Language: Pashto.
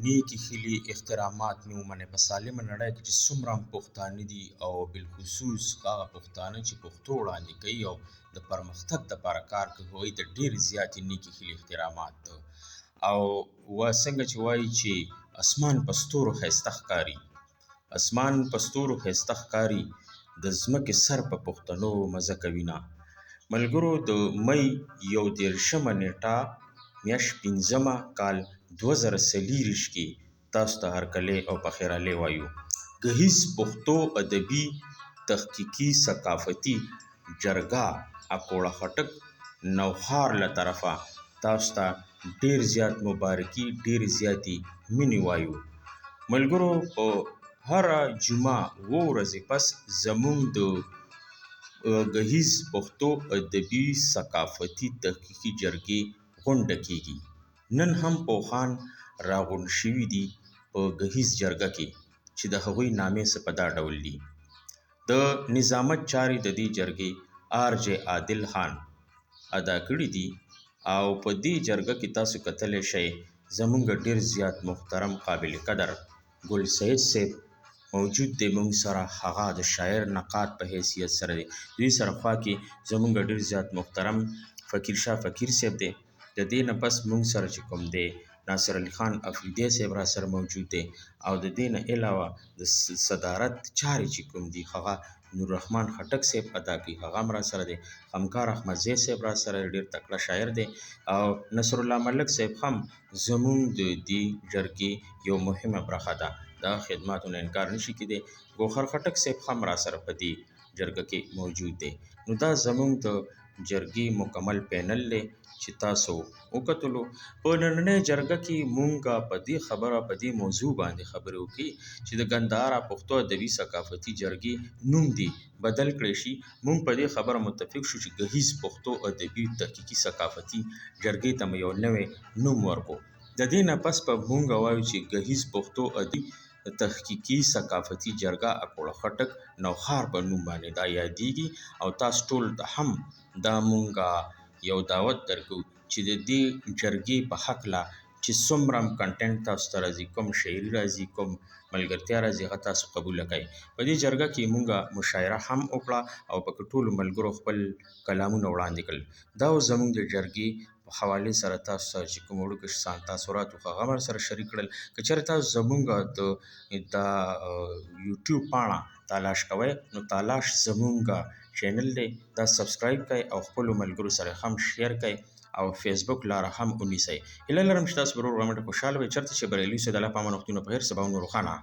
نیکې هیلې احترامات مې ومنئ. په سالمه نړۍ کې چې څومره هم پښتانه دي او بالخصوص هغه پښتانه چې پښتو وړاندې کوي او د پرمختګ دپاره کار کوي، هغوی ته ډېرې زیاتې نیکې هیلې احترامات. او څنګه چې وایي چې اسمان په ستورو ښایسته ښکاري، اسمان په ستورو ښایسته ښکاري، د ځمکې سر په پښتنو مزه کوي نه. ملګرو، د مۍ 31مه نېټه میاشت 5مه کال 2024 کې تاسو ته هرکلی او پخیرالی وایو. ګهیځ پښتو ادبي تحقیقي ثقافتي جرګه اکوړه خټک نوښار له طرفه تاسو ته ډېر زیات مبارکي، ډېرې زیاتې مینې وایو. ملګرو، په هره جمعه 7 ورځې پس زموږ د ګهیځ پښتو ادبي ثقافتي تحقیقي جرګې غونډه کیږي. نن هم پوهان راغونډ شوي دي په ګهیځ جرګه کې چې د هغوی نامې څه په دا ډول دي. د نظامت چارې د دې جرګې آر جې عادل خان ادا کړي دي او په دې جرګه کې تاسو کتلی شئ زمونږ ډېر زیات محترم قابل قدر ګل سید صاحب موجود دی مونږ سره، هغه د شاعر نقاد په حیثیت سره دی. دوی سره خوا کې زمونږ ډېر زیات محترم فقیر شاه فقیر صاحب دی. د دې نه پس مونږ سره چې کوم دی ناصر علي خان افریدی صاحب را سره موجود دی او د دې نه علاوه د صدارت چارې چې کوم دي هغه نور رحمان خټک صاحب ادا کوي، هغه هم را سره دی. خمکار احمدزی صاحب را سره ډېر تکړه شاعر دی او نصر الله ملک صاحب هم زمونږ د دې جرګې یو مهمه برخه ده، دا خدماتو نه انکار نشي کېدی. ګوهر خټک صاحب هم را سره په دې جرګه کې موجود دی. نو دا زمونږ د جرګې مکمل پینل دی چې تاسو وکتلو. په نننۍ جرګه کې مونږ په دې خبره په دې موضوع باندې خبرې وکړي چې د ګندهارا پښتو ادبي ثقافتي جرګې نوم دی بدل کړی شي. مونږ په دې خبره متفق شو چې ګهیځ پښتو ادبي تحقیقي ثقافتي جرګې ته مو یو نوی نوم ورکو. د دې نه پس به مونږ وایو چې ګهیځ پښتو ادبي تحقیقي ثقافتي جرګه اکوړه خټک نوښار په نوم باندې دا یادیږي. او تاسو ټول ته هم دا مونږ یو دعوت درکو چې د دې جرګې په هکله چې څومره هم کنټینټ تاسو ته راځي، کوم شاعري راځي، کوم ملګرتیا راځي، هغه تاسو قبوله کړئ. په دې جرګه کې مونږ مشاعره هم وکړه او پکې ټولو ملګرو خپل کلامونه وړاندې کړل. دا اوس زمونږ د جرګې په حوالې سره تاسو سره چې کوم وړوکی شان تاثرات وو هغه هم سره شریک کړل. که چېرې تاسو زمونږ د یوټیوب پاڼه تلاش کوئ نو تلاش زمونږ چینل دی، دا سبسکرایب کړئ او خپلو ملګرو سره هم شیر کړئ او فیسبوک لاره هم ونیسئ. هیله لرم چې تاسو به روغ رمټ خوشحاله وئ. چېرته چې بریالي اوسئ. د الله په امان. وختونه په خیر. سباوون روښانه.